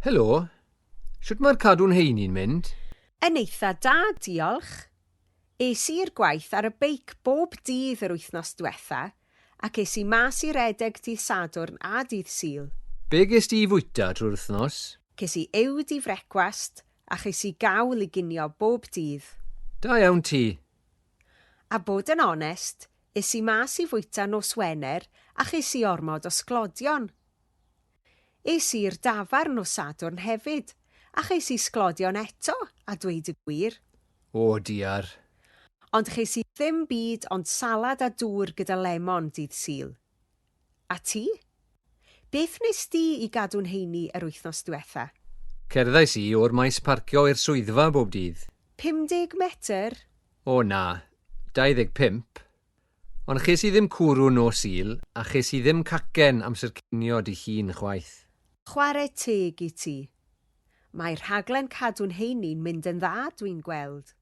Helo, shwt mae'r cadw'n heini'n mynd? Yn eitha da, diolch. Es i i'r gwaith ar y beic bob dydd yr wythnos diwetha, ac es i mas i redeg dydd Sadwrn a dydd Sul. Be ges di i fwyta trwy'r wythnos? Ces i uwd i frecwast, a ches i gawl i ginio bob dydd. Da iawn ti. A bod yn onest, es i mas i fwyta nos Wener a ches i ormod o sglodion. Es i i'r dafarn nos Sadwrn hefyd, a ches i sglodion eto, a dweud y gwir. O diar. Ond ches i ddim byd ond salad a dŵr gyda lemon dydd Sul. A ti? Beth wnes di i gadw'n heini yr wythnos diwetha? Cerddais i o'r maes parcio i'r swyddfa bob dydd. 50 metr? O na, 25. Ond ches i ddim cwrw nos Sul, a ches i ddim cacen amser cinio dy Llun chwaith. Chwarae teg i ti. Mae rhaglen Cadw'n Heini'n mynd yn dda, dwi'n gweld.